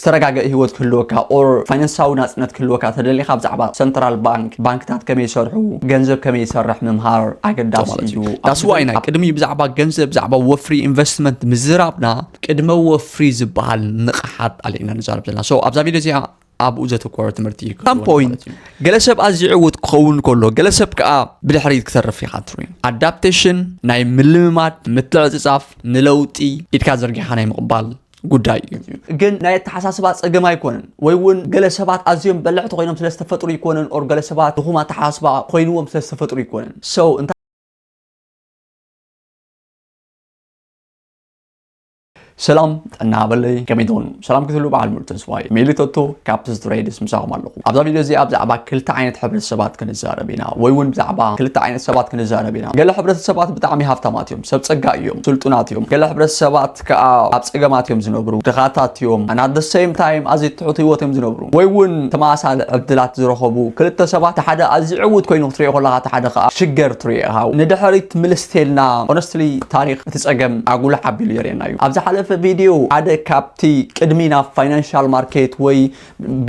ዝተረጋገ ህይወት ክህልወካ or ፋይናንሳዊ ናፅነት ክህልወካ ተደሊኻ ብዛዕባ ሰንትራል ባንክ፣ ባንክታት ከመይ ይሰርሑ፣ ገንዘብ ከመይ ይሰርሕ ምምሃር ኣገዳሲ እዩ። ዳስዋይና ቅድሚ ብዛዕባ ገንዘብ ብዛዕባ ወፍሪ ኢንቨስትመንት ምዝራብና ቅድመ ወፍሪ ዝበሃል ንቕሓት ኣልዒልና ንዛረብ ዘለና። So ኣብዛ ቪድዮ እዚኣ ኣብኡ ዘተኮረ ትምህርቲ እዩ። Some point ገለ ሰብ ኣዝዩ ዕውት ክኸውን ከሎ ገለ ሰብ ከዓ ብድሕሪት ክተርፍ ኢኻ ትርኢ። ኣዳፕቴሽን ናይ ምልምማድ ምትዕፅፃፍ ንለውጢ ኢድካ ዘርጊሓ ናይ ምቕባል ጉዳይ እዩ። ግን ናይ ኣተሓሳስባ ፀገም ኣይኮነን፣ ወይ እውን ገለ ሰባት ኣዝዮም በልሕቲ ኮይኖም ስለ ዝተፈጥሩ ይኮነን or ገለ ሰባት ድኹም ኣተሓሳስባ ኮይንዎም ስለ ዝተፈጥሩ ይኮነን። So እንታይ ሰላም ጥዕና በለይ፣ ከመይ ትኾኑ? ሰላም ክትህሉ በዓል ሙሉ ተስፋ እየ። ሜሊ ቶቶ ካብ ትዝ ትሬድስ ምሳኹም ኣለኹ። ኣብዛ ቪድዮ እዚኣ ብዛዕባ ክልተ ዓይነት ሕብረተሰባት ክንዛረብ ኢና፣ ወይ እውን ብዛዕባ ክልተ ዓይነት ሰባት ክንዛረብ ኢና። ገለ ሕብረተሰባት ብጣዕሚ ሃፍታማት እዮም፣ ሰብ ፀጋ እዮም፣ ስልጡናት እዮም። ገለ ሕብረተሰባት ከዓ ኣብ ፀገማት እዮም ዝነብሩ፣ ድኻታት እዮም። And at the same time ኣዝዩ ትሑት ህይወት እዮም ዝነብሩ፣ ወይ እውን ተመሳሳሊ ዕድላት ዝረኸቡ ክልተ ሰባት፣ እቲ ሓደ ኣዝዩ ዕውት ኮይኑ ክትሪኦ ከለኻ፣ እቲ ሓደ ከዓ ሽገር ትሪኦ ኢኻ። ንድሕሪት ምልስ ተልና ኦነስትሊ ታሪክ እቲ ፀገም ኣጉልሕ ኣቢሉ የርእየና እዩ። ኣብ ዝሓለፈ ቪድዮ ሓደ ካብቲ ቅድሚ ናብ ፋይናንሻል ማርኬት ወይ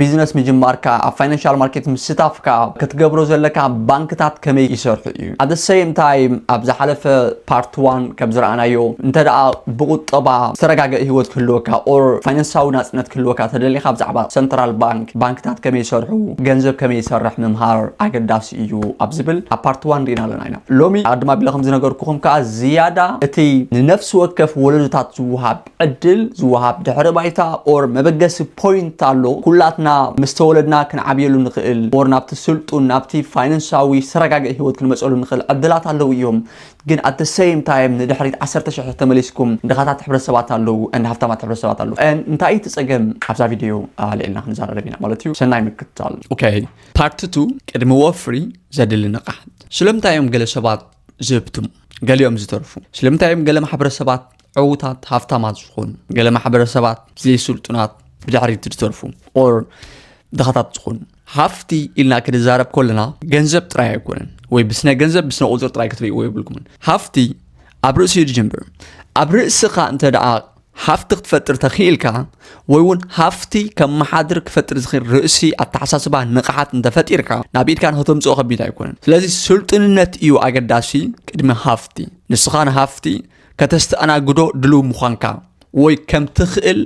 ቢዝነስ ምጅማርካ ኣብ ፋይናንሻል ማርኬት ምስታፍካ ክትገብሮ ዘለካ ባንክታት ከመይ ይሰርሑ እዩ። At the same time ኣብ ዝሓለፈ ፓርት ዋን ከም ዝረኣናዮ እንተ ደኣ ብቁጠባ ዝተረጋገ ህይወት ክህልወካ or ፋይናንሳዊ ናፅነት ክህልወካ ተደሊኻ ብዛዕባ ሰንትራል ባንክ፣ ባንክታት ከመይ ይሰርሑ፣ ገንዘብ ከመይ ይሰርሕ ምምሃር ኣገዳሲ እዩ ኣብ ዝብል ኣብ ፓርት ዋን ርኢና ኣለና ኢና። ሎሚ ኣድማ ቢለ ከም ዝነገርኩኹም ከዓ ዝያዳ እቲ ንነፍሲ ወከፍ ወለዶታት ዝወሃብ ዕድል ዝወሃብ ድሕሪ ባይታ or መበገሲ ፖይንት ኣሎ። ኩላትና ምስ ተወለድና ክንዓብየሉ ንኽእል or ናብቲ ስልጡን ናብቲ ፋይናንሳዊ ዝተረጋገ ህይወት ክንመፀሉ ንኽእል ዕድላት ኣለዉ እዮም። ግን at the same time ንድሕሪት ዓሰርተ ሽሕ ተመሊስኩም ድኻታት ሕብረተሰባት ኣለዉ and ሃፍታማት ሕብረተሰባት ኣለዉ። And እንታይ እዩ እቲ ፀገም ኣብዛ ቪድዮ ኣልዒልና ክንዛረብ ኢና ማለት እዩ። ሰናይ ምክትታል። ኦኬ ፓርት ቱ ቅድሚ ወፍሪ ዘድሊ ንቕሓት። ስለምንታይ እዮም ገለ ሰባት ዝህብትሙ ገሊኦም ዝተርፉ? ስለምንታይ እዮም ገለ ማሕበረሰባት ዕዉታት ሃፍታማት ዝኾኑ፣ ገለ ማሕበረሰባት ዘይስልጡናት ብድሕሪት ዝተርፉ or ድኻታት ዝኾኑ? ሃፍቲ ኢልና ክንዛረብ ከለና ገንዘብ ጥራይ ኣይኮነን፣ ወይ ብስነ ገንዘብ ብስነ ቁፅሪ ጥራይ ክትርእይዎ የብልኩምን። ሃፍቲ ኣብ ርእሲ እዩ ዝጅምር። ኣብ ርእስኻ እንተ ደኣ ሃፍቲ ክትፈጥር ተኽኢልካ ወይ እውን ሃፍቲ ከመሓድር ክፈጥር ዝኽእል ርእሲ ኣተሓሳስባ ንቕሓት እንተፈጢርካ ናብ ኢድካ ንክተምፅኦ ከቢድ ኣይኮነን። ስለዚ ስልጡንነት እዩ ኣገዳሲ ቅድሚ ሃፍቲ። ንስኻ ንሃፍቲ ከተስተኣናግዶ ድልው ምዃንካ ወይ ከም ትኽእል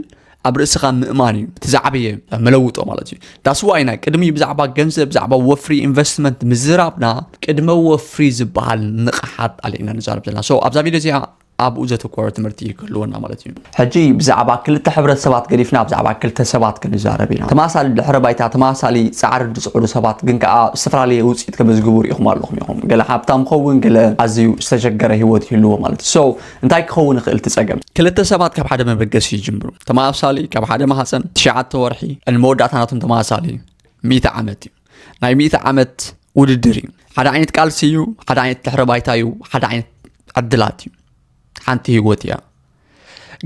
ኣብ ርእስኻ ምእማን እዩ እቲ ዝዓበየ መለውጦ ማለት እዩ። ዳስዋይና ቅድሚ ብዛዕባ ገንዘብ ብዛዕባ ወፍሪ ኢንቨስትመንት ምዝራብና ቅድመ ወፍሪ ዝበሃል ንቕሓት ኣልዒልና ንዛረብ ዘለና። So ኣብዛ ቪድዮ እዚኣ ኣብኡ ዘተኮረ ትምህርቲ ክህልወና ማለት እዩ። ሕጂ ብዛዕባ ክልተ ሕብረተሰባት ገዲፍና ብዛዕባ ክልተ ሰባት ክንዛረብ ኢና። ተመሳሳሊ ድሕረ ባይታ፣ ተመሳሳሊ ፃዕሪ ዝፅዕሩ ሰባት ግን ከዓ ዝተፈላለየ ውፅኢት ከመዝግቡ ርኢኹም ኣለኹም ኢኹም። ገለ ሃብታም ኸውን፣ ገለ ኣዝዩ ዝተሸገረ ህይወት ይህልዎ ማለት እዩ። So እንታይ ክኸውን ይኽእል እቲ ፀገም? ክልተ ሰባት ካብ ሓደ መበገሲ ይጅምሩ። ተመሳሳሊ ካብ ሓደ ማህፀን ትሽዓተ ወርሒ፣ ንመወዳእታ ናቶም ተመሳሳሊ ሚእቲ ዓመት እዩ። ናይ ሚእቲ ዓመት ውድድር እዩ። ሓደ ዓይነት ቃልሲ እዩ፣ ሓደ ዓይነት ድሕረ ባይታ እዩ፣ ሓደ ዓይነት ዕድላት እዩ። ሓንቲ ህይወት እያ።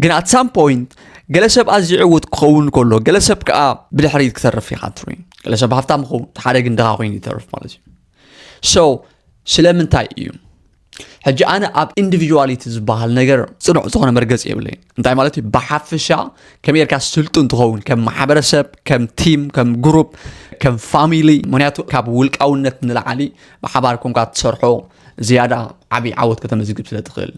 ግን at some point ገለ ሰብ ኣዝዩ ዕውት ክኸውን ከሎ ገለ ሰብ ከዓ ብድሕሪት ክተርፍ ኢኻ ትርኢ። ገለ ሰብ ሃፍታም ክኸውን፣ እቲ ሓደ ግን ድኻ ኮይኑ ይተርፍ ማለት እዩ። So ስለምንታይ እዩ? ሕጂ ኣነ ኣብ ኢንዲቪጁዋሊቲ ዝበሃል ነገር ፅኑዕ ዝኾነ መርገፂ የብለይን። እንታይ ማለት እዩ? ብሓፈሻ ከመይ ጌርካ ስልጡን ትኸውን ከም ማሕበረሰብ፣ ከም ቲም፣ ከም ግሩፕ፣ ከም ፋሚሊ። ምክንያቱ ካብ ውልቃውነት ንላዕሊ ብሓባር ኮንካ ትሰርሖ ዝያዳ ዓብዪ ዓወት ከተመዝግብ ስለ ትኽእል።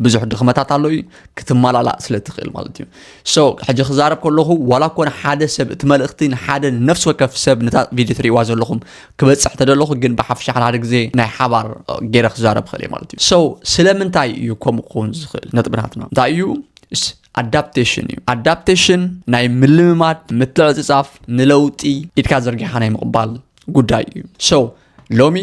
ብዙሕ ድኽመታት ኣሎ እዩ ክትመላላእ ስለ ትኽእል ማለት እዩ። So ሕጂ ክዛረብ ከለኹ ዋላ እኮ ንሓደ ሰብ እቲ መልእኽቲ ንሓደ ንነፍሲ ወከፍ ሰብ ነታ ቪድዮ ትርእይዋ ዘለኹም ክበፅሕ ተደለኹ ግን ብሓፈሻ ሓደ ሓደ ግዜ ናይ ሓባር ገይረ ክዛረብ ክእል እየ ማለት እዩ። So ስለምንታይ እዩ ከምኡ ክኸውን ዝኽእል ነጥቢ ናትና እንታይ እዩ? ኣዳፕቴሽን እዩ። ኣዳፕቴሽን ናይ ምልምማድ ምትዕፅፃፍ ንለውጢ ኢድካ ዘርጊሓ ናይ ምቕባል ጉዳይ እዩ። So ሎሚ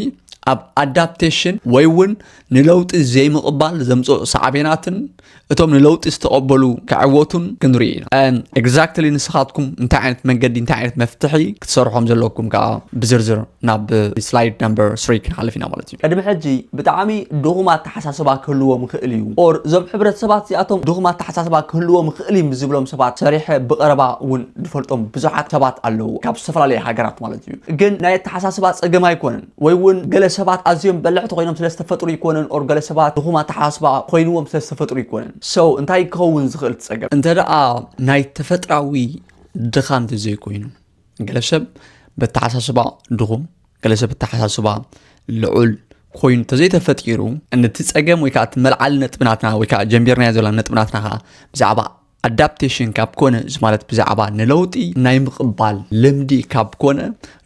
ኣብ ኣዳፕቴሽን ወይ እውን ንለውጢ ዘይምቕባል ዘምፅኦ ሳዕቤናትን እቶም ንለውጢ ዝተቐበሉ ክዕወቱን ክንርኢ ኢና። And exactly ንስኻትኩም እንታይ ዓይነት መንገዲ እንታይ ዓይነት መፍትሒ ክትሰርሖም ዘለኩም ከዓ ብዝርዝር ናብ ስላይድ ነምበር ስሪ ክንሓልፍ ኢና ማለት እዩ። ቅድሚ ሕጂ ብጣዕሚ ድኹም ኣተሓሳስባ ክህልዎም ይኽእል እዩ or እዞም ሕብረተሰባት እዚኣቶም ድኹም ኣተሓሳስባ ክህልዎም ይኽእል እዩ ዝብሎም ሰባት ሰሪሐ ብቐረባ እውን ዝፈልጦም ብዙሓት ሰባት ኣለዉ ካብ ዝተፈላለየ ሃገራት ማለት እዩ። ግን ናይ ኣተሓሳስባ ፀገም ኣይኮነን፣ ወይ እውን ገለ ሰባት ኣዝዮም በልሕቲ ኮይኖም ስለ ዝተፈጥሩ ይኮነን or ገለ ሰባት ድኹም ኣተሓሳስባ ኮይንዎም ስለ ዝተፈጥሩ ይኮነን። So እንታይ ክኸውን ዝኽእል እቲ ፀገም? እንተ ደኣ ናይ ተፈጥራዊ ድኻም ተዘይኮይኑ፣ ገለ ሰብ በተሓሳስባ ድኹም፣ ገለ ሰብ በተሓሳስባ ልዑል ኮይኑ ተዘይተፈጢሩ፣ ነቲ ጸገም ወይ ከዓ እቲ መልዓሊ ነጥብናትና ወይ ከዓ ጀምቢርናዮ ዘለና ነጥብናትና ከዓ ብዛዕባ ኣዳፕቴሽን ካብ ኮነ፣ እዚ ማለት ብዛዕባ ንለውጢ ናይ ምቕባል ልምዲ ካብ ኮነ፣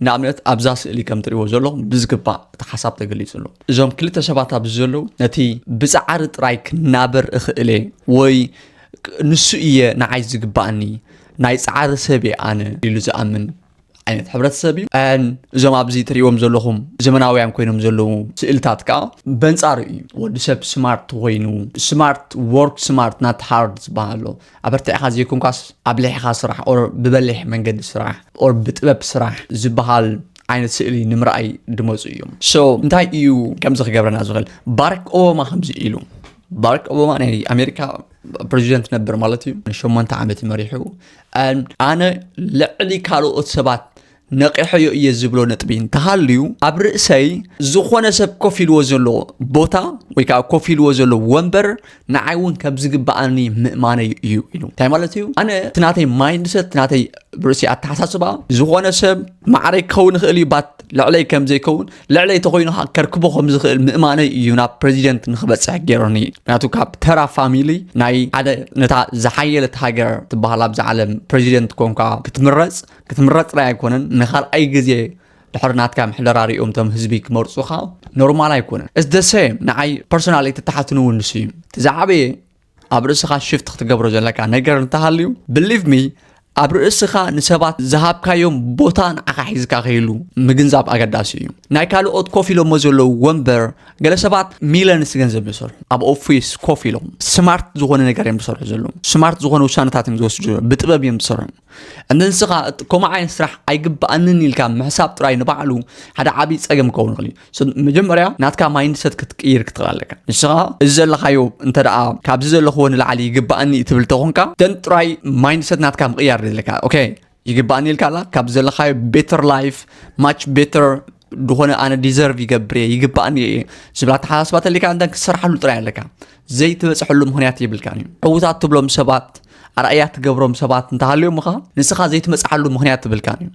ንኣብነት ኣብዛ ስእሊ ከም ትሪእዎ ዘለኹም ብዝግባእ እቲ ሓሳብ ተገሊጹ ኣሎ። እዞም ክልተ ሰባት ኣብዚ ዘለዉ ነቲ ብጻዕሪ ጥራይ ክናበር እኽእል እየ ወይ ንሱ እየ ንዓይ ዝግባኣኒ፣ ናይ ጻዕሪ ሰብ እየ ኣነ ኢሉ ዝኣምን ዓይነት ሕብረተሰብ እዩ። And እዞም ኣብዚ ትሪእዎም ዘለኹም ዘመናውያን ኮይኖም ዘለዉ ስእልታት ከዓ በንጻሩ እዩ። ወዲ ሰብ ስማርት ኮይኑ፣ ስማርት ወርክ ስማርት ናት ሃርድ ዝበሃል ኣሎ። ኣበርቲዕኻ ዘይኮንካስ ኣብሊሕኻ ስራሕ፣ ኦር ብበሊሕ መንገዲ ስራሕ፣ ኦር ብጥበብ ስራሕ ዝበሃል ዓይነት ስእሊ ንምርኣይ ድመፁ እዮም። So እንታይ እዩ ከምዚ ክገብረና ዝኽእል? ባራክ ኦባማ ከምዚ ኢሉ። ባራክ ኦባማ ናይ ኣሜሪካ ፕሬዚደንት ነበር ማለት እዩ። ንሸሞንተ ዓመት መሪሑ። And ኣነ ልዕሊ ካልኦት ሰባት ነቂሐዮ እየ ዝብሎ ነጥቢ እንተሃልዩ፣ ኣብ ርእሰይ ዝኾነ ሰብ ኮፍ ኢልዎ ዘሎ ቦታ ወይ ከዓ ኮፍ ኢልዎ ዘሎ ወንበር ንዓይ እውን ከም ዝግባኣኒ ምእማነይ እዩ ኢሉ። እንታይ ማለት እዩ? ኣነ እቲ ናተይ ማይንድሰት፣ እቲ ናተይ ርእሲ ኣተሓሳስባ፣ ዝኾነ ሰብ ማዕረይ ክኸውን ይኽእል እዩ፣ ባት ልዕለይ ከም ዘይከውን፣ ልዕለይ ተኾይኑ ከዓ ከርክቦ ከም ዝኽእል ምእማነይ እዩ ናብ ፕሬዚደንት ንኽበፅሕ ገይሩኒ። ምክንያቱ ካብ ተራ ፋሚሊ ናይ ሓደ ነታ ዝሓየለት ሃገር ትበሃል ኣብዚ ዓለም ፕሬዚደንት ኮንካ ክትምረፅ፣ ክትምረፅ ጥራይ ኣይኮነን፣ ንኻልኣይ ግዜ ድሕሪ ናትካ ምሕደራ ሪኦም እቶም ህዝቢ ክመርፁኻ ኖርማል ኣይኮነን። It's the same። ንዓይ ፐርሶናሊ ተተሓትኑ እውን ንሱ እዩ። እቲ ዝዓበየ ኣብ ርእስኻ ሽፍት ክትገብሮ ዘለካ ነገር እንተሃልዩ፣ ብሊቭ ሚ፣ ኣብ ርእስኻ ንሰባት ዝሃብካዮም ቦታ ንዓኻ ሒዝካ ከይሉ ምግንዛብ ኣገዳሲ እዩ። ናይ ካልኦት ኮፍ ኢሎሞ ዘለዉ ወንበር፣ ገለ ሰባት ሚለንስ ገንዘብ ይሰርሑ ኣብ ኦፊስ ኮፍ ኢሎም ስማርት ዝኾነ ነገር እዮም ዝሰርሑ ዘለዉ። ስማርት ዝኾነ ውሳነታት እዮም ዝወስዱ ዘለዉ። ብጥበብ እዮም ዝሰርሑ። እንተ ንስኻ እቲ ከምኡ ዓይነት ስራሕ ኣይግባኣንን ኢልካ ምሕሳብ ጥራይ ንባዕሉ ሓደ ዓብዪ ጸገም ክኸውን ይኽእል እዩ። So መጀመርያ ናትካ ማይንድሰት ክትቅይር ክትኽእል ኣለካ። ንስኻ እዚ ዘለኻዮ እንተ ደኣ ካብዚ ዘለኽዎ ንላዕሊ ይግባኣኒ እዩ ትብል ተኾንካ፣ then ጥራይ ማይንድሰት ናትካ ምቕያር ኣለካ። ኦኬ፣ ይግባኣኒ ኢልካ ኣላ፣ ካብ ዘለኻዮ ቤተር ላይፍ፣ ማች ቤተር ዝኾነ ኣነ ዲዘርቭ ይገብር እየ፣ ይግባኣኒ እየ ዝብል ኣተሓሳስባ ተሊካ እንተ ክትሰርሓሉ ጥራይ ኣለካ። ዘይትበፅሐሉ ምኽንያት የብልካን እዩ። ዕዉታት ትብሎም ሰባት፣ ኣርኣያ ትገብሮም ሰባት እንተሃልዮም ምኻ፣ ንስኻ ዘይትመፅሓሉ ምኽንያት ትብልካን እዩ።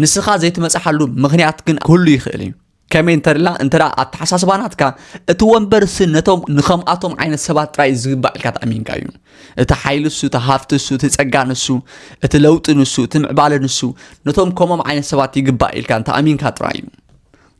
ንስኻ ዘይትመፅሓሉ ምኽንያት ግን ክህሉ ይኽእል እዩ። ከመይ እንተድላ እንተ ደኣ ኣተሓሳስባ ናትካ፣ እቲ ወንበርሲ ነቶም ንኸምኣቶም ዓይነት ሰባት ጥራይ ዝግባእ ኢልካ ተኣሚንካ እዩ። እቲ ሓይሊ እሱ፣ እቲ ሃፍቲ እሱ፣ እቲ ጸጋ ንሱ፣ እቲ ለውጢ ንሱ፣ እቲ ምዕባለ ንሱ፣ ነቶም ከምኦም ዓይነት ሰባት ይግባእ ኢልካ እንተ ኣሚንካ ጥራይ እዩ።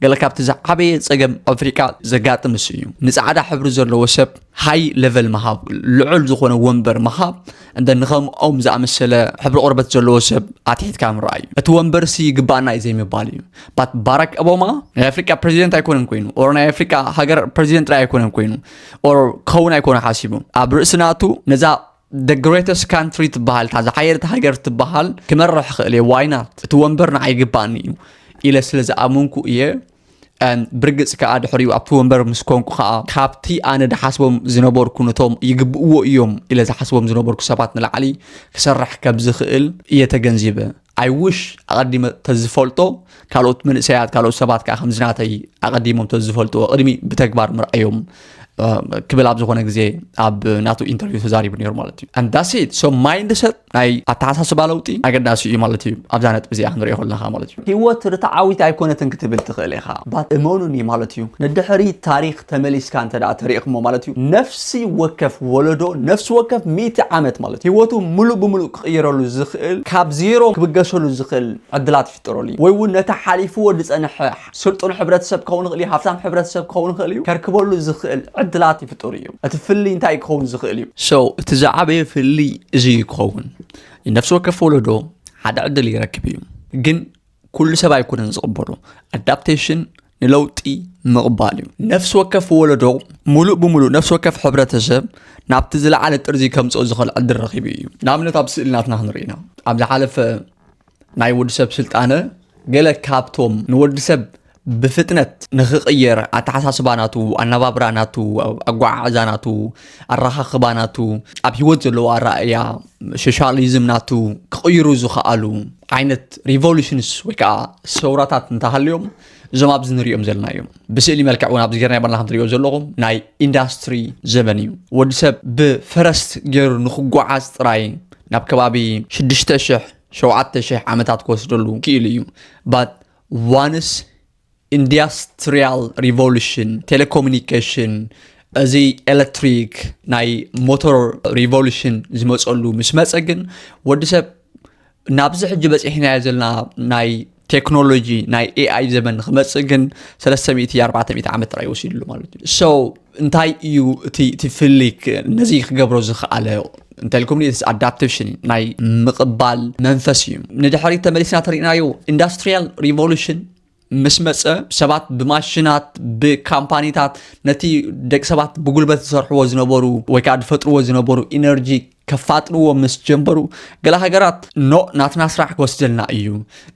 ገለ ካብቲ ዝዓበየ ጸገም ኣፍሪቃ ዘጋጥም እሱ እዩ። ንጻዕዳ ሕብሪ ዘለዎ ሰብ ሃይ ለቨል ምሃብ፣ ልዑል ዝኾነ ወንበር ምሃብ፣ እንተ ንኸምኦም ዝኣመሰለ ሕብሪ ቆርበት ዘለዎ ሰብ ኣትሒትካ ምርኣይ እዩ። እቲ ወንበርሲ ይግባኣና እዩ ዘይምባል እዩ። ባት ባራክ ኦባማ ናይ ኣፍሪቃ ፕሬዚደንት ኣይኮነን ኮይኑ፣ ኦር ናይ ኣፍሪቃ ሃገር ፕሬዚደንት ጥራይ ኣይኮነን ኮይኑ፣ ኦር ክኸውን ኣይኮነ ሓሲቡ። ኣብ ርእሲ ናቱ ነዛ the greatest country ትበሃል፣ እታ ዝሓየለት ሃገር ትበሃል ክመርሕ ክእል እየ። ዋይ ናት? እቲ ወንበር ንዓይ ይግባኣኒ እዩ ኢለ ስለ ዝኣመንኩ እየ። And ብርግጽ ከኣ ድሕሪኡ ኣብቲ ወንበር ምስ ኮንኩ ከኣ ካብቲ ኣነ ድሓስቦም ዝነበርኩ፣ ነቶም ይግብእዎ እዮም ኢለ ዝሓስቦም ዝነበርኩ ሰባት ንላዕሊ ክሰርሕ ከም ዝኽእል እየ ተገንዚበ። I wish ኣቐዲመ ተዝፈልጦ፣ ካልኦት መንእሰያት፣ ካልኦት ሰባት ከኣ ከምዚ ናተይ ኣቐዲሞም ተዝፈልጥዎ፣ ቅድሚ ብተግባር ምርኣዮም፣ እ፣ ክብል ኣብ ዝኾነ ግዜ ኣብ ናቱ ኢንተርቪው ተዛሪቡ ነይሩ ማለት እዩ። And that's it። So ማይንድሰት ናይ ኣተሓሳስባ ለውጢ ኣገዳሲ እዩ ማለት እዩ። ኣብዛ ነጥቢ እዚኣ ክንሪኦ ከለኻ ማለት እዩ። ህይወት ርትዓዊት ኣይኮነትን ክትብል ትኽእል ኢኻ። ባት እመኑኒ ማለት እዩ። ንድሕሪት ታሪኽ ተመሊስካ እንተ ደኣ ተሪእኽሞ ማለት እዩ፣ ነፍሲ ወከፍ ወለዶ፣ ነፍሲ ወከፍ ሚእቲ ዓመት ማለት እዩ፣ ህይወቱ ሙሉእ ብሙሉእ ክቕይረሉ ዝኽእል፣ ካብ ዜሮ ክብገሰሉ ዝኽእል ዕድላት ይፍጠረሉ እዩ። ወይ እውን ነቲ ሓሊፍዎ ዝጸንሐ ስልጡን ሕብረተሰብ ክኸውን ይኽእል እዩ፣ ሃብታም ሕብረተሰብ ክኸውን ይኽእል እዩ፣ ከርክበሉ ዝኽእል ዕድላት ይፍጠሩ እዮም። እቲ ፍልይ እንታይ ክኸውን ዝኽእል እዩ? So እቲ ዝዓበየ ፍልይ እዚ እዩ ክኸውን። ነፍሲ ወከፍ ወለዶ ሓደ ዕድል ይረክብ እዩ። ግን ኩሉ ሰብ ኣይኮነን ዝቕበሎ። ኣዳፕቴሽን ንለውጢ ምቕባል እዩ። ነፍሲ ወከፍ ወለዶ፣ ሙሉእ ብሙሉእ ነፍሲ ወከፍ ሕብረተሰብ ናብቲ ዝለዓለ ጥርዚ ከምጽኦ ዝኽእል ዕድል ረኺቡ እዩ። ንኣብነት ኣብ ስእሊ ናትና ክንርኢ ኢና። ኣብ ዝሓለፈ ናይ ወዲ ሰብ ስልጣነ፣ ገለ ካብቶም ንወዲ ሰብ ብፍጥነት ንኽቕየር፣ ኣተሓሳስባ ናቱ፣ ኣነባብራ ናቱ፣ ኣጓዓዕዛ ናቱ፣ ኣረኻኽባ ናቱ፣ ኣብ ህይወት ዘለዎ ኣረኣእያ፣ ሶሻሊዝም ናቱ ክቕይሩ ዝኸኣሉ ዓይነት ሪቮሉሽንስ ወይ ከዓ ሰውራታት እንተሃልዮም፣ እዞም ኣብዚ ንሪኦም ዘለና እዮም። ብስእሊ መልክዕ እውን ኣብዚ ጌርና የመና ከም ትሪኦ ዘለኹም ናይ ኢንዳስትሪ ዘመን እዩ። ወዲ ሰብ ብፈረስ ገይሩ ንኽጓዓዝ ጥራይ ናብ ከባቢ ሽዱሽተ ሽሕ ሸውዓተ ሽሕ ዓመታት ክወስደሉ ክኢሉ እዩ። But once industrial revolution, telecommunication፣ እዚ ኤሌክትሪክ ናይ ሞተር ሪቮሉሽን ዝመፀሉ ምስ መፀ ግን ወዲ ሰብ ናብዚ ሕጂ በፂሕናዮ ዘለና ናይ ቴክኖሎጂ ናይ ኤኣይ ዘመን ንክመፅእ ግን ሰለስተ ሚእቲ ኣርባዕተ ሚእቲ ዓመት ጥራይ ወሲድሉ ማለት እዩ። So እንታይ እዩ እቲ እቲ ፍሊክ ነዚ ክገብሮ ዝኽኣለ እንተልኩምኒ፣ ኣዳፕቴሽን ናይ ምቕባል መንፈስ እዩ። ንድሕሪት ተመሊስና ተሪእናዮ ኢንዳስትሪያል ሪቮሉሽን ምስ መፀ ሰባት ብማሽናት ብካምፓኒታት ነቲ ደቂ ሰባት ብጉልበት ዝሰርሕዎ ዝነበሩ ወይ ከዓ ዝፈጥርዎ ዝነበሩ ኢነርጂ ከፋጥንዎ ምስ ጀመሩ፣ ገለ ሃገራት ኖ ናትና ስራሕ ክወስደልና እዩ፣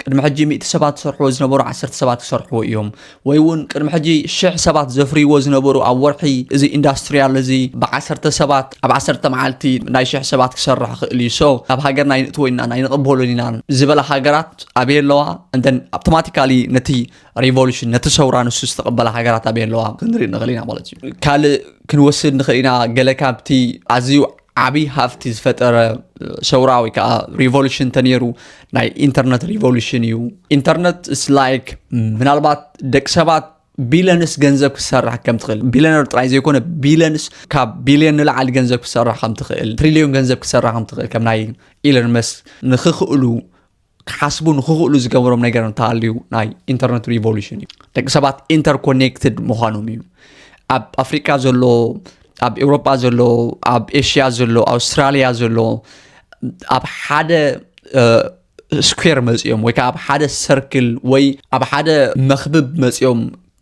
ቅድሚ ሕጂ ሚእቲ ሰባት ዝሰርሕዎ ዝነበሩ ዓሰርተ ሰባት ክሰርሕዎ እዮም፣ ወይ እውን ቅድሚ ሕጂ ሽሕ ሰባት ዘፍርይዎ ዝነበሩ ኣብ ወርሒ እዚ ኢንዳስትሪያል እዚ ብዓሰርተ ሰባት ኣብ ዓሰርተ መዓልቲ ናይ ሽሕ ሰባት ክሰርሕ ክእል እዩ። So ናብ ሃገርና ይንእትዎ ኢና፣ ናይ ንቕበሎ ኢና ዝበላ ሃገራት ኣበይ ኣለዋ? And then ኣውቶማቲካሊ ነቲ ሪቮሉሽን ነቲ ሰውራ ንሱ ዝተቐበላ ሃገራት ኣበይ ኣለዋ ክንርኢ ንኽእል ኢና ማለት እዩ። ካልእ ክንወስድ ንኽእል ኢና። ገለ ካብቲ ኣዝዩ ዓብዪ ሃፍቲ ዝፈጠረ ሰውራ ወይ ከዓ ሪቮሉሽን ተነይሩ ናይ ኢንተርነት ሪቮሉሽን እዩ። ኢንተርነት is like ምናልባት ደቂ ሰባት ቢለንስ ገንዘብ ክሰርሕ ከም ትኽእል፣ ቢለነር ጥራይ ዘይኮነ ቢለንስ ካብ ቢልዮን ንላዕሊ ገንዘብ ክሰርሕ ከም ትኽእል፣ ትሪልዮን ገንዘብ ክሰርሕ ከም ትኽእል ከም ናይ ኢለን መስክ ንኽኽእሉ ክሓስቡ ንኽኽእሉ ዝገበሮም ነገር እንተሃልዩ ናይ ኢንተርነት ሪቮሉሽን እዩ። ደቂ ሰባት ኢንተርኮኔክትድ ምዃኖም እዩ። ኣብ ኣፍሪካ ዘሎ፣ ኣብ ኤውሮጳ ዘሎ፣ ኣብ ኤሽያ ዘሎ፣ ኣውስትራሊያ ዘሎ ኣብ ሓደ ስኩዌር መፂኦም ወይ ከዓ ኣብ ሓደ ሰርክል ወይ ኣብ ሓደ መኽብብ መፂኦም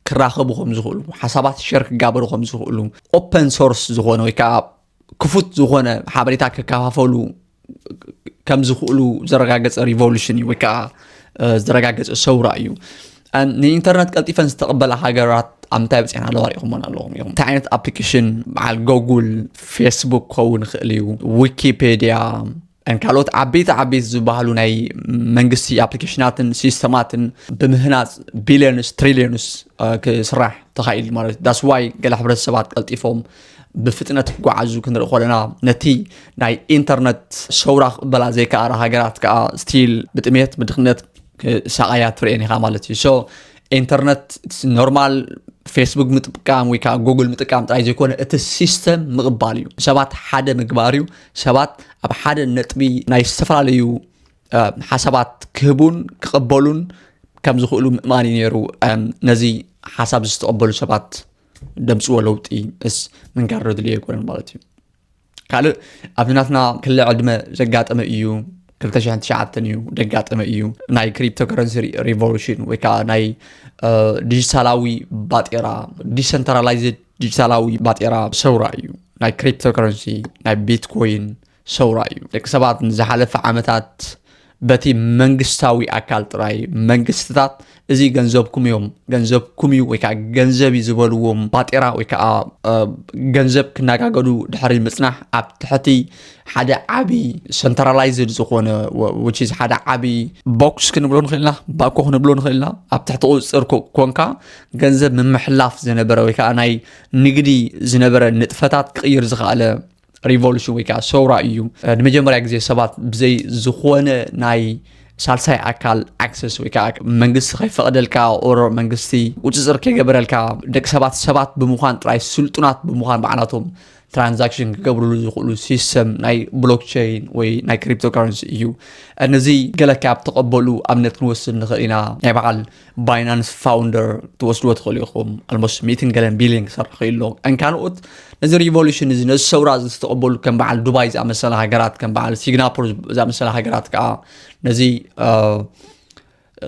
ክራኸቡ ከም ዝኽእሉ፣ ሓሳባት ሸር ክጋበሩ ከም ዝኽእሉ፣ ኦፐን ሶርስ ዝኾነ ወይ ከዓ ክፉት ዝኾነ ሓበሬታ ክከፋፈሉ ከም ዝኽእሉ ዘረጋገፀ ሪቮሉሽን እዩ ወይ ከዓ ዘረጋገፀ ሰውራ እዩ። ንኢንተርነት ቀልጢፈን ዝተቐበላ ሃገራት ኣብ ምንታይ በፂሐን ኣለዋ ሪኢኹሞን ኣለኹም ኢኹም። እንታይ ዓይነት ኣፕሊኬሽን በዓል ጎጉል፣ ፌስቡክ ክኸውን ይኽእል እዩ፣ ዊኪፔድያ፣ ካልኦት ዓበይቲ ዓበይቲ ዝበሃሉ ናይ መንግስቲ ኣፕሊኬሽናትን ሲስተማትን ብምህናፅ ቢልዮንስ ትሪልዮንስ ክስራሕ ተኻኢሉ ማለት እዩ። That's why ገለ ሕብረተሰባት ቀልጢፎም ብፍጥነት ክጓዓዙ ክንርኢ ከለና፣ ነቲ ናይ ኢንተርነት ሰውራ ክቕበላ ዘይከኣላ ሃገራት ከዓ ስቲል ብጥሜት ብድኽነት ክሳቐያ ትርእየን ኢኻ ማለት እዩ። So ኢንተርነት ኖርማል ፌስቡክ ምጥቃም ወይ ከዓ ጉግል ምጥቃም ጥራይ ዘይኮነ እቲ ሲስተም ምቕባል እዩ። ሰባት ሓደ ምግባር እዩ። ሰባት ኣብ ሓደ ነጥቢ ናይ ዝተፈላለዩ ሓሳባት ክህቡን ክቕበሉን ከም ዝኽእሉ ምእማን እዩ ነይሩ። ነዚ ሓሳብ ዝተቐበሉ ሰባት ደምፅዎ ለውጢ እስ ምንጋር ዘድልዮ ኣይኮነን ማለት እዩ። ካልእ ኣብዚ ናትና ክሊ ዕድመ ዘጋጠመ እዩ። ክልተ ሽሕን ትሽዓተን እዩ ዘጋጠመ እዩ። ናይ ክሪፕቶከረንሲ ሪቮሉሽን ወይ ከዓ ናይ ዲጂታላዊ ባጤራ፣ ዲሰንትራላይዝድ ዲጂታላዊ ባጤራ ሰውራ እዩ። ናይ ክሪፕቶከረንሲ ናይ ቢትኮይን ሰውራ እዩ። ደቂ ሰባት ንዝሓለፈ ዓመታት በቲ መንግስታዊ ኣካል ጥራይ መንግስትታት እዚ ገንዘብኩም እዮም፣ ገንዘብኩም እዩ ወይ ከዓ ገንዘብ እዩ ዝበልዎም ባጤራ ወይ ከዓ ገንዘብ ክነጋገዱ ድሕሪ ምፅናሕ ኣብ ትሕቲ ሓደ ዓብዪ ሰንትራላይዝድ ዝኾነ which is ሓደ ዓብዪ ቦክስ ክንብሎ ንኽእልና ባኮ ክንብሎ ንኽእልና ኣብ ትሕቲ ቁፅፅር ኮንካ ገንዘብ ምምሕላፍ ዝነበረ ወይ ከዓ ናይ ንግዲ ዝነበረ ንጥፈታት ክቕይር ዝኸኣለ ሪቮሉሽን ወይ ከዓ ሰውራ እዩ። ንመጀመርያ ግዜ ሰባት ብዘይ ዝኾነ ናይ ሳልሳይ ኣካል ኣክሰስ ወይ ከዓ መንግስቲ ከይፈቐደልካ ኦሮ መንግስቲ ቁፅፅር ከይገበረልካ ደቂ ሰባት ሰባት ብምዃን ጥራይ ስልጡናት ብምዃን ባዕላቶም ትራንዛክሽን ክገብርሉ ዝኽእሉ ሲስተም ናይ ብሎክቸይን ወይ ናይ ክሪፕቶካረንሲ እዩ። ነዚ ገለ ካብ ተቐበሉ ኣብነት ክንወስድ ንኽእል ኢና። ናይ በዓል ባይናንስ ፋውንደር ትወስድዎ ትኽእሉ ኢኹም። ኣልሞስት ሚእትን ገለን ቢልዮን ክሰርሕ ክኢሉ ኣሎ። ካልኦት ነዚ ሪቮሉሽን እዚ ነዚ ሰውራ እዚ ዝተቐበሉ ከም በዓል ዱባይ ዝኣመሰለ ሃገራት ከም በዓል ሲንጋፖር ዝኣመሰለ ሃገራት ከዓ ነዚ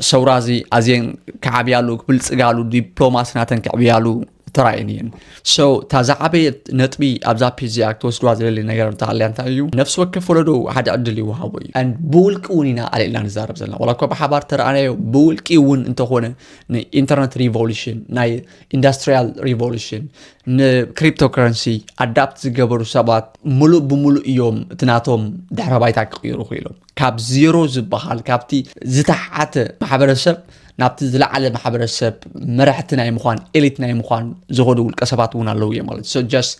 ሰውራ እዚ ኣዝየን ክዓብያሉ ክብልፅጋሉ ዲፕሎማሲ ናተን ክዕብያሉ ተራእየን እየን። So እታ ዝዓበየት ነጥቢ ኣብዛ ፒስ እዚኣ ክትወስድዋ ዝደሊ ነገር እንተሃልያ እንታይ እዩ? ነፍሲ ወከፍ ወለዶ ሓደ ዕድል ይወሃቦ እዩ። And ብውልቂ እውን ኢና ኣልዒልና ንዛረብ ዘለና ዋላ እኳ ብሓባር ተረኣናዮ ብውልቂ እውን እንተኾነ ንኢንተርነት ሪቮሉሽን ናይ ኢንዳስትሪያል ሪቮሉሽን ንክሪፕቶከረንሲ ኣዳፕት ዝገበሩ ሰባት ሙሉእ ብሙሉእ እዮም እቲ ናቶም ድሕረ ባይታ ክቕይሩ ክኢሎም። ካብ ዜሮ ዝበሃል ካብቲ ዝተሓተ ማሕበረሰብ ናብቲ ዝለዓለ ማሕበረሰብ መራሕቲ ናይ ምዃን ኤሊት ናይ ምዃን ዝኸዱ ውልቀ ሰባት እውን ኣለዉ እዮም ማለት so just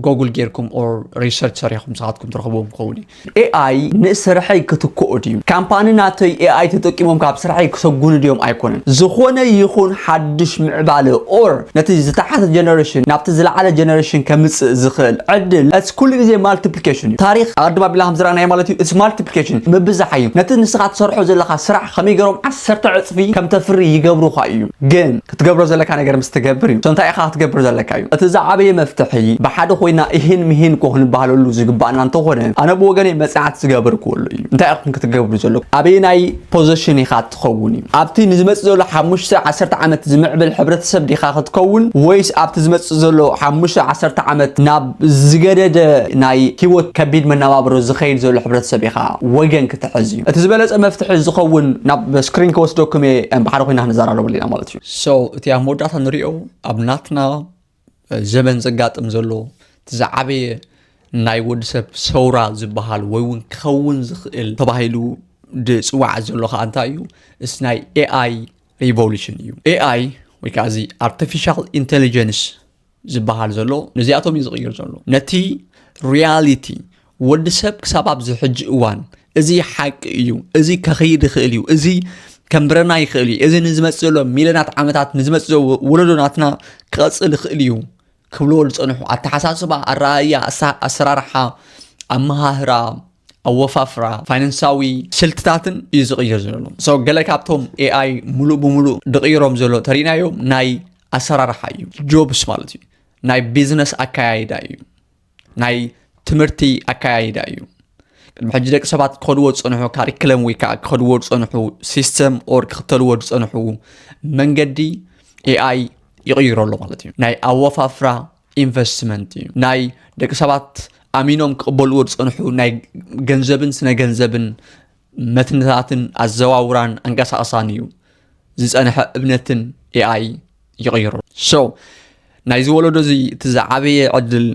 ጎግል ጌርኩም or research ሰሪሕኩም ንስኻትኩም ትረኽብዎም ክኸውን እዩ። ኤኣይ ንስርሐይ ክትክኦ ድዩ? ካምፓኒ ናተይ ኤኣይ ተጠቂሞም ካብ ስርሐይ ክሰጉኑ ድዮም? ኣይኮነን። ዝኾነ ይኹን ሓድሽ ምዕባለ or ነቲ ዝተሓተ generation ናብቲ ዝለዓለ generation ከምጽእ ዝኽእል ዕድል፣ it's ኩሉ ግዜ multiplication እዩ። ታሪኽ ኣቐድም ኣቢልና ከም ዝረኣናዮ ማለት እዩ፣ it's multiplication፣ ምብዛሕ እዩ። ነቲ ንስኻ ትሰርሖ ዘለኻ ስራሕ ከመይ ገይሮም ዓሰርተ ዕጽፊ ከም ተፍሪ ይገብሩኻ እዩ። ግን ክትገብሮ ዘለካ ነገር ምስ ትገብር እዩ። So እንታይ ኢኻ ክትገብር ዘለካ እዩ። እቲ ዝዓበየ መፍትሒ ብሓደ ኮይና እሂን ምሂን እኮ ክንበሃለሉ ዝግባኣና እንተኾነ፣ ኣነ ብወገነይ መጽናዕቲ ዝገበርክወሉ እዩ። እንታይ ኢኹም ክትገብሩ ዘለኩም? ኣበየናይ position ኢኻ ትኸውን እዩ። ኣብቲ ንዝመጽእ ዘሎ ሓሙሽተ ዓሰርተ ዓመት ዝምዕብል ሕብረተሰብ ዲኻ ክትከውን፣ ወይስ ኣብቲ ዝመጽእ ዘሎ ሓሙሽተ ዓሰርተ ዓመት ናብ ዝገደደ ናይ ህይወት ከቢድ መነባብሮ ዝኸይድ ዘሎ ሕብረተሰብ ኢኻ ወገን ክትሕዝ እዩ? እቲ ዝበለጸ መፍትሒ ዝኸውን ናብ ስክሪን ክወስደኩም እየ፣ ብሓደ ኮይና ክንዘራረበሉ ኢና ማለት እዩ። So እቲ ኣብ መወዳእታ ንሪኦ ኣብ ናትና ዘመን ዘጋጥም ዘሎ እቲ ዝዓበየ ናይ ወዲ ሰብ ሰውራ ዝበሃል ወይ እውን ክኸውን ዝኽእል ተባሂሉ ዝፅዋዕ ዘሎ ከዓ እንታይ እዩ? እስ ናይ ኤኣይ ሪቮሉሽን እዩ። ኤኣይ ወይ ከዓ እዚ ኣርቲፊሻል ኢንቴሊጀንስ ዝበሃል ዘሎ ነዚኣቶም እዩ ዝቕይር ዘሎ። ነቲ ሪያሊቲ ወዲ ሰብ ክሳብ ኣብዚ ሕጂ እዋን እዚ ሓቂ እዩ፣ እዚ ከኽይድ ይኽእል እዩ፣ እዚ ከንብረና ይኽእል እዩ፣ እዚ ንዝመፅእ ዘሎ ሚለናት ዓመታት ንዝመፅእ ዘሎ ወለዶ ናትና ክቐፅል ይኽእል እዩ ክብልዎ ዝፀንሑ ኣተሓሳስባ፣ ኣረኣእያ፣ ኣሳ- ኣሰራርሓ፣ ኣመሃህራ፣ ኣወፋፍራ፣ ፋይናንሳዊ ስልትታትን እዩ ዝቕይር ዘሎ። So ገለ ካብቶም ኤኣይ ሙሉእ ብሙሉእ ድቕይሮም ዘሎ ተሪእናዮም ናይ ኣሰራርሓ እዩ፣ ጆብስ ማለት እዩ፣ ናይ ቢዝነስ ኣካያይዳ እዩ፣ ናይ ትምህርቲ ኣካያይዳ እዩ። ቅድሚ ሕጂ ደቂ ሰባት ክኸድዎ ዝፀንሑ ካሪክለም ወይ ከዓ ክኸድዎ ዝፀንሑ ሲስተም ኦር ክኽተልዎ ዝፀንሑ መንገዲ ኤኣይ ይቕይሮ ኣሎ ማለት እዩ። ናይ ኣወፋፍራ ኢንቨስትመንት እዩ። ናይ ደቂ ሰባት ኣሚኖም ክቕበልዎ ዝፀንሑ ናይ ገንዘብን ስነ ገንዘብን መትንታትን ኣዘዋውራን ኣንቀሳቕሳን እዩ ዝፀንሐ እምነትን ኤኣይ ይቕይሮ። So ናይዚ ወለዶ እዚ እቲ ዝዓበየ ዕድል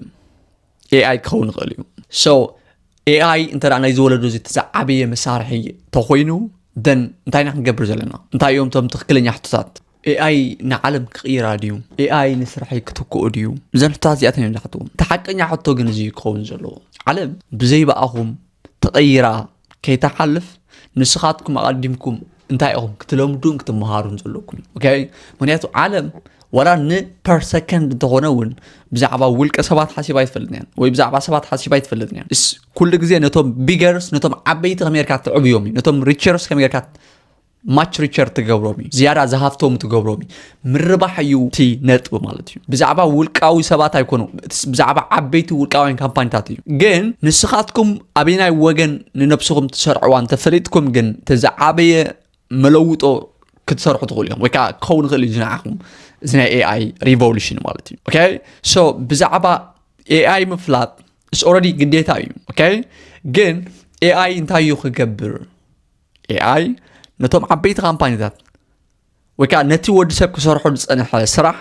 ኤኣይ ክኸውን ይኽእል እዩ። So ኤኣይ እንተ ደኣ ናይዚ ወለዶ እዚ እቲ ዝዓበየ መሳርሒ ተኾይኑ፣ then እንታይ ኢና ክንገብር ዘለና? እንታይ እዮም እቶም ትኽክለኛ ሕቶታት? ኤኣይ ንዓለም ክቕይራ ድዩ? ኤኣይ ንስራሐይ ክትክኦ ድዩ? እዘን ሕቶታት እዚኣተን እዮም ዝሓትዎም። እቲ ሓቀኛ ሕቶ ግን እዚ ክኸውን ዘለዎ፣ ዓለም ብዘይ ብኣኹም ተቐይራ ከይትሓልፍ ንስኻትኩም ኣቐዲምኩም እንታይ ኢኹም ክትለምዱን ክትመሃሩን ዘለኩም? ኦኬ፣ ምክንያቱ ዓለም ዋላ ን per second እንተኾነ እውን ብዛዕባ ውልቀ ሰባት ሓሲባ ኣይትፈልጥን እያ፣ ወይ ብዛዕባ ሰባት ሓሲባ ኣይትፈልጥን እያ። እስ ኩሉ ግዜ ነቶም ቢገርስ፣ ነቶም ዓበይቲ ከመይ ጌርካ ትዕብዮም እዩ፣ ነቶም ሪቸርስ ከመይ ጌርካ ማች ሪቸር ትገብሮም እዩ፣ ዝያዳ ዝሃፍቶም ትገብሮም እዩ። ምርባሕ እዩ እቲ ነጥቢ ማለት እዩ። ብዛዕባ ውልቃዊ ሰባት ኣይኮኑ፣ ብዛዕባ ዓበይቲ ውልቃውያን ካምፓኒታት እዩ። ግን ንስኻትኩም ኣበናይ ወገን ንነብስኹም ትሰርዕዋ እንተፈሊጥኩም ግን እቲ ዝዓበየ መለውጦ ክትሰርሑ ትኽእሉ እዮም፣ ወይ ከዓ ክኸውን ይኽእል እዩ ንዓኹም እዚ ናይ ኤኣይ ሪቮሉሽን ማለት እዩ። ኦኬ፣ so ብዛዕባ ኤኣይ ምፍላጥ is already ግዴታ እዩ። ኦኬ፣ ግን ኤኣይ እንታይ እዩ ክገብር? ኤኣይ ነቶም ዓበይቲ ካምፓኒታት ወይ ከዓ ነቲ ወዲ ሰብ ክሰርሖ ዝፀንሐ ስራሕ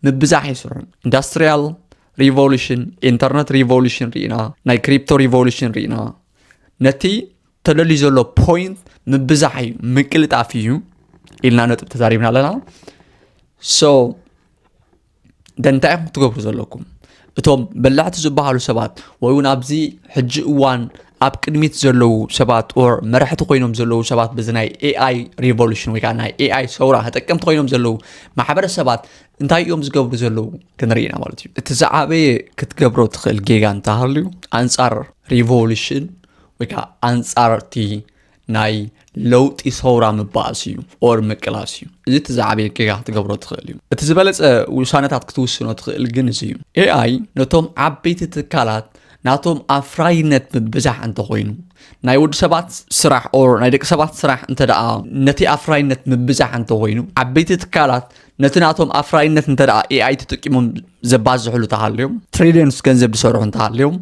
ምብዛሕ ይስርሑ። ኢንዱስትሪያል ሪቮሉሽን፣ ኢንተርነት ሪቮሉሽን ርኢና፣ ናይ ክሪፕቶ ሪቮሉሽን ርኢና። ነቲ ተደልዩ ዘሎ ፖይንት ምብዛሕ እዩ፣ ምቅልጣፍ እዩ ኢልና ነጥብ ተዛሪብና ኣለና። So then እንታይ ኢኹም ክትገብሩ ዘለኩም? እቶም በላሕቲ ዝበሃሉ ሰባት ወይ እውን ኣብዚ ሕጂ እዋን ኣብ ቅድሚት ዘለዉ ሰባት or መራሕቲ ኮይኖም ዘለዉ ሰባት በዚ ናይ ኤኣይ ሪቮሉሽን ወይ ከዓ ናይ ኤኣይ ሰውራ ተጠቀምቲ ኮይኖም ዘለዉ ማሕበረሰባት እንታይ እዮም ዝገብሩ ዘለዉ ክንርኢ ኢና ማለት እዩ። እቲ ዝዓበየ ክትገብሮ ትኽእል ጌጋ እንተሃልዩ ኣንጻር ሪቮሉሽን ወይ ከዓ ኣንጻር እቲ ናይ ለውጢ ሰውራ ምባኣስ እዩ or ምቅላስ እዩ። እዚ እቲ ዝዓበየ ጌጋ ክትገብሮ ትኽእል እዩ። እቲ ዝበለጸ ውሳነታት ክትውስኖ ትኽእል ግን እዚ እዩ። ኤኣይ ነቶም ዓበይቲ ትካላት ናቶም ኣፍራይነት ምብዛሕ እንተኾይኑ ናይ ወዲ ሰባት ስራሕ or ናይ ደቂ ሰባት ስራሕ እንተ ደኣ ነቲ ኣፍራይነት ምብዛሕ እንተኾይኑ ዓበይቲ ትካላት ነቲ ናቶም ኣፍራይነት እንተ ደኣ ኤኣይ ተጠቂሞም ዘባዝሕሉ ተሃልዮም ትሪሊዮንስ ገንዘብ ዝሰርሑ እንተሃልዮም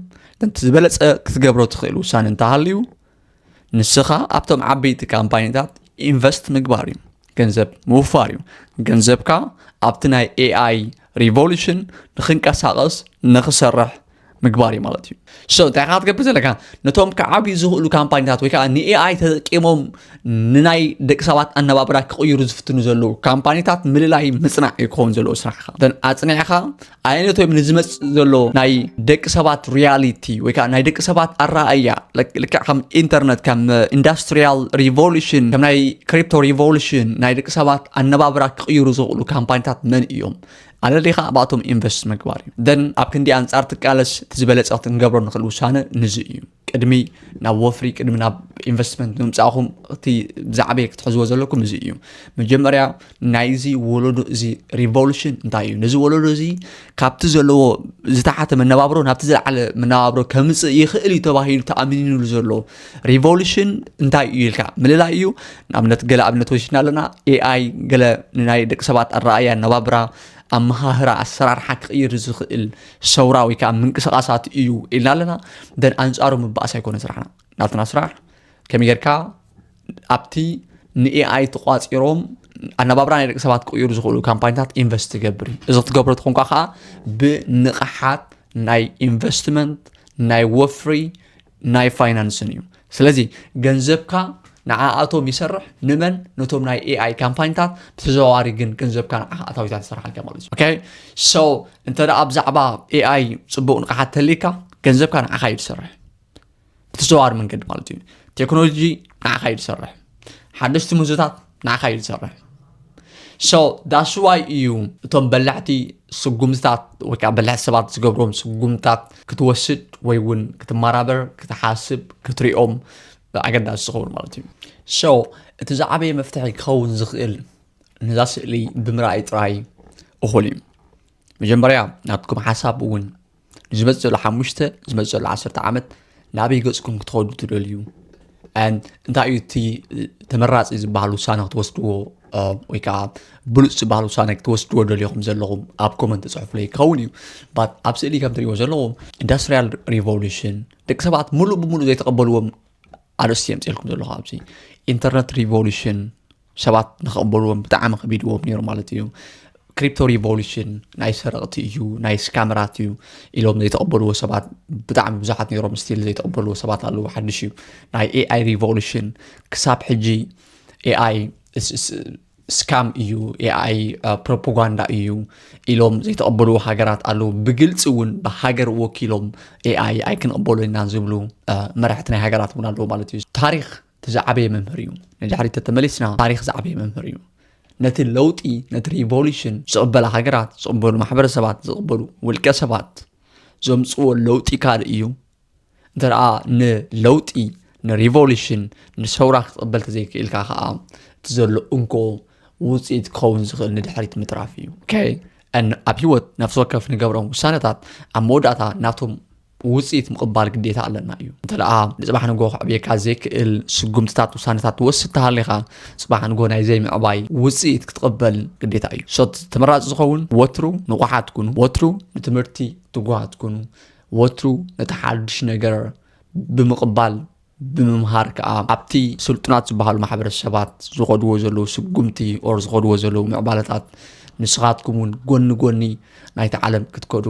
ነቲ ዝበለጸ ክትገብሮ ትኽእል ውሳነ እንተሃልዩ ንስኻ ኣብቶም ዓበይቲ ካምፓኒታት ኢንቨስት ምግባር እዩ፣ ገንዘብ ምውፋር እዩ። ገንዘብካ ኣብቲ ናይ ኤኣይ ሪቮሉሽን ንክንቀሳቐስ ንክሰርሕ ምግባር እዩ ማለት እዩ። So እንታይ ኢኻ ክትገብር ዘለካ? ነቶም ክዓብዩ ዝኽእሉ ካምፓኒታት ወይ ከዓ ንኤኣይ ተጠቂሞም ንናይ ደቂ ሰባት ኣነባብራ ክቕይሩ ዝፍትኑ ዘለዉ ካምፓኒታት ምልላይ ምፅናዕ እዩ ክኸውን ዘለዎ ስራሕካ። Then ኣፅኒዕካ ኣየነቶም ንዝመፅእ ዘሎ ናይ ደቂ ሰባት ሪያሊቲ ወይ ከዓ ናይ ደቂ ሰባት ኣረኣእያ ልክዕ ከም ኢንተርነት፣ ከም ኢንዱስትሪያል ሪቮሉሽን፣ ከም ናይ ክሪፕቶ ሪቮሉሽን ናይ ደቂ ሰባት ኣነባብራ ክቕይሩ ዝኽእሉ ካምፓኒታት መን እዮም ኣለሊኻ ኣብኣቶም ኢንቨስት ምግባር እዩ። Then ኣብ ክንዲ ኣንፃር ትቃለስ እቲ ዝበለፀ ክትንገብሮ ንኽእል ውሳነ ንዚ እዩ። ቅድሚ ናብ ወፍሪ ቅድሚ ናብ ኢንቨስትመንት ንምምፃእኹም እቲ ብዛዕበየ ክትሕዝዎ ዘለኩም እዚ እዩ። መጀመርያ ናይዚ ወለዶ እዚ ሪቮሉሽን እንታይ እዩ? ነዚ ወለዶ እዚ ካብቲ ዘለዎ ዝተሓተ መነባብሮ ናብቲ ዝለዓለ መነባብሮ ከምፅእ ይኽእል እዩ ተባሂሉ ተኣሚንሉ ዘሎ ሪቮሉሽን እንታይ እዩ ኢልካ ምልላይ እዩ። ንኣብነት ገለ ኣብነት ወሲድና ኣለና። ኤኣይ ገለ ንናይ ደቂ ሰባት ኣረኣያ ኣነባብራ ኣመሃህራ ኣሰራርሓ ክቕይር ዝኽእል ሰውራ ወይ ከዓ ምንቅስቓሳት እዩ ኢልና ኣለና። Then ኣንፃሩ ምባኣስ ኣይኮነ ስራሕና። ናትና ስራሕ ከመይ ጌርካ ኣብቲ ንኤኣይ ተቋፂሮም ኣነባብራ ናይ ደቂ ሰባት ክቕይሩ ዝኽእሉ ካምፓኒታት ኢንቨስት ትገብር እዩ። እዚ ክትገብሮ ትኾንኳ ከዓ ብንቕሓት ናይ ኢንቨስትመንት ናይ ወፍሪ ናይ ፋይናንስን እዩ። ስለዚ ገንዘብካ ንዓኣቶም ይሰርሕ። ንመን? ነቶም ናይ ኤኣይ ካምፓኒታት። ብተዘዋዋሪ ግን ገንዘብካ ንዓኻ ኣታዊታት ይሰርሓልካ ማለት እዩ። Okay? So እንተ ደኣ ብዛዕባ ኤኣይ ፅቡቕ ንቕሓት ተልካ ገንዘብካ ንዓኻ እዩ ዝሰርሕ ብተዘዋዋሪ መንገዲ ማለት እዩ። ቴክኖሎጂ ንዓኻ እዩ ዝሰርሕ። ሓደሽቲ ምህዞታት ንዓኻ እዩ ዝሰርሕ። So that's why እዩ እቶም በላሕቲ ስጉምትታት ወይ ከዓ በላሕቲ ሰባት ዝገብሮም ስጉምትታት ክትወስድ ወይ እውን ክትመራበር ክትሓስብ ክትሪኦም ኣገዳሲ ዝኸውን ማለት እዩ። So እቲ ዝዓበየ መፍትሒ ክኸውን ዝኽእል ነዛ ስእሊ ብምርኣይ ጥራይ እኹል እዩ። መጀመርያ ናትኩም ሓሳብ እውን ንዝመፅእ ዘሎ ሓሙሽተ ዝመፅእ ዘሎ ዓሰርተ ዓመት ናበይ ገፅኩም ክትኸዱ ትደልዩ? And እንታይ እዩ እቲ ተመራፂ ዝበሃል ውሳነ ክትወስድዎ ወይ ከዓ ብሉፅ ዝበሃል ውሳነ ክትወስድዎ ደልኹም ዘለኹም ኣብ ኮመንት ፅሑፍለይ ክኸውን እዩ። But ኣብ ስእሊ ከም ትሪእዎ ዘለኹም ኢንዱስትሪያል ሪቮሉሽን ደቂ ሰባት ሙሉእ ብሙሉእ ዘይተቐበልዎም ኣርእስቲ የምፅልኩም ዘለኹ ኣብዚ ኢንተርነት ሪቮሉሽን ሰባት ንክቕበልዎም ብጣዕሚ ከቢድዎም ነይሩ ማለት እዩ። ክሪፕቶ ሪቮሉሽን ናይ ሰረቕቲ እዩ ናይ ስካመራት እዩ ኢሎም ዘይተቐበልዎ ሰባት ብጣዕሚ ብዙሓት ነይሮም። ስቲል ዘይተቐበልዎ ሰባት ኣለዉ። ሓድሽ እዩ። ናይ ኤኣይ ሪቮሉሽን ክሳብ ሕጂ ኤኣይ ስካም እዩ ኤኣይ ፕሮፓጋንዳ እዩ ኢሎም ዘይተቐበልዎ ሃገራት ኣለዉ። ብግልፂ እውን ብሃገር ወኪሎም ኤኣይ ኣይክንቕበሎ ኢና ዝብሉ መራሕቲ ናይ ሃገራት እውን ኣለዉ ማለት እዩ። ታሪክ እቲ ዝዓበየ መምህር እዩ። ንድሕሪት ተተመሊስና ታሪክ ዝዓበየ መምህር እዩ። ነቲ ለውጢ ነቲ ሪቮሉሽን ዝቕበላ ሃገራት ዝቕበሉ ማሕበረሰባት ዝቕበሉ ውልቀ ሰባት ዘምፅዎ ለውጢ ካልእ እዩ። እንተ ደኣ ንለውጢ ንሪቮሉሽን ንሰውራ ክትቕበል ተዘይክእልካ ከዓ እቲ ዘሎ እንኮ ውፅኢት ክኸውን ዝኽእል ንድሕሪት ምትራፍ እዩ። Okay? ኣብ ህይወት ነፍሲ ወከፍ ንገብሮም ውሳነታት ኣብ መወዳእታ ናቶም ውፅኢት ምቕባል ግዴታ ኣለና እዩ። እንተ ደኣ ንፅባሕ ንግሆ ክዕብየካ ዘይክእል ስጉምትታት ውሳነታት ትወስድ ተሃሊኻ ፅባሕ ንግሆ ናይ ዘይምዕባይ ውፅኢት ክትቕበል ግዴታ እዩ። So ተመራፂ ዝኸውን ወትሩ ንቑሓት ኩኑ፣ ወትሩ ንትምህርቲ ትጉሃት ኩኑ፣ ወትሩ ነቲ ሓድሽ ነገር ብምቕባል ብምምሃር ከዓ ኣብቲ ስልጡናት ዝበሃሉ ማሕበረሰባት ዝኸድዎ ዘለዉ ስጉምቲ or ዝኸድዎ ዘለዉ ምዕባለታት ንስኻትኩም እውን ጎኒ ጎኒ ናይቲ ዓለም ክትከዱ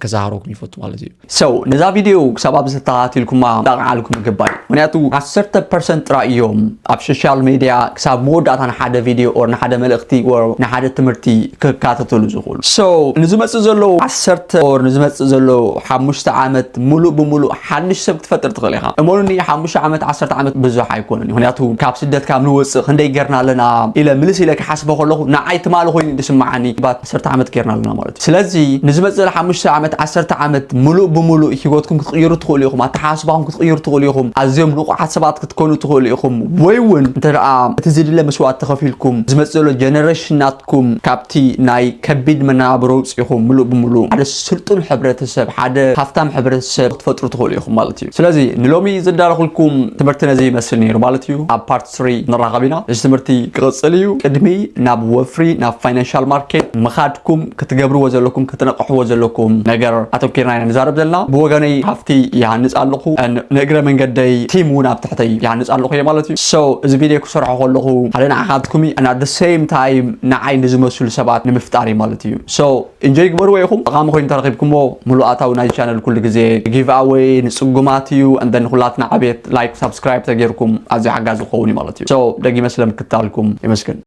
ከዛሃረኩም ይፈቱ ማለት እዩ። So ነዛ ቪድዮ ክሳብ ኣብዚ ተኸታቲልኩማ ዳቕዓልኩም ይግባእ። ምክንያቱ ዓሰርተ ፐርሰንት ጥራይ እዮም ኣብ ሶሻል ሚድያ ክሳብ መወዳእታ ንሓደ ቪድዮ or ንሓደ መልእኽቲ or ንሓደ ትምህርቲ ክካተተሉ ዝኽእሉ። So ንዝመፅእ ዘለዉ ዓሰርተ or ንዝመፅእ ዘለዉ ሓሙሽተ ዓመት ሙሉእ ብሙሉእ ሓድሽ ሰብ ክትፈጥር ትኽእል ኢኻ። እመኑኒ ሓሙሽተ ዓመት ዓሰርተ ዓመት ብዙሕ ኣይኮነን። ምክንያቱ ካብ ስደት ካብ ንወፅእ ክንደይ ጌርና ኣለና ኢለ ምልስ ኢለ ክሓስቦ ከለኹ ንዓይ ትማሊ ኮይኑ እዩ ዝስምዓኒ። ባት ዓሰርተ ዓመት ጌርና ኣለና ማለት እዩ። ስለዚ ንዝመፅእ ሓሙሽተ ዓመት ዓሰርተ ዓመት ሙሉእ ብሙሉእ ህይወትኩም ክትቕይሩ ትኽእሉ ኢኹም። ኣተሓሳስባኹም ክትቕይሩ ትኽእሉ ኢኹም። ኣዝዮም ንቑሓት ሰባት ክትኮኑ ትኽእሉ ኢኹም። ወይ እውን እንተ ደኣ እቲ ዝድለ መስዋእቲ ከፊልኩም ዝመፅእ ዘሎ ጀነሬሽን ናትኩም ካብቲ ናይ ከቢድ መነባብሮ ውፂኹም ሙሉእ ብሙሉእ ሓደ ስልጡን ሕብረተሰብ ሓደ ሃፍታም ሕብረተሰብ ክትፈጥሩ ትኽእሉ ኢኹም ማለት እዩ። ስለዚ ንሎሚ ዘዳለኹልኩም ትምህርቲ ነዚ ይመስል ነይሩ ማለት እዩ። ኣብ ፓርት ስሪ ንራኸብ ኢና። እዚ ትምህርቲ ክቕፅል እዩ። ቅድሚ ናብ ወፍሪ ናብ ፋይናንሻል ዲጂታል ማርኬት ምኻድኩም ክትገብርዎ ዘለኩም ክትነቕሕዎ ዘለኩም ነገር ኣተኪርና ኢና ንዛረብ ዘለና። ብወገነይ ሃፍቲ ይሃንፅ ኣለኹ፣ ንእግረ መንገደይ ቲም እውን ኣብ ትሕተይ ይሃንፅ ኣለኹ እየ ማለት እዩ። So እዚ ቪድዮ ክሰርሖ ከለኹ ሓደ ንዓኻትኩም እዩ፣ and at the same time ንዓይ ንዝመስሉ ሰባት ንምፍጣር እዩ ማለት እዩ። So ኢንጆይ ግበርዎ ኢኹም። ጠቓሚ ኮይኑ ተረኺብኩሞ፣ ሙሉእ ኣታዊ ናይዚ ቻነል ኩሉ ግዜ ጊቭኣወይ ንፅጉማት እዩ። And then ንኹላትና ዕቤት ላይክ ሳብስክራይብ ተገይርኩም ኣዝዩ ሓጋዚ ክኸውን እዩ ማለት እዩ። So ደጊመ ስለምክታልኩም የመስግን።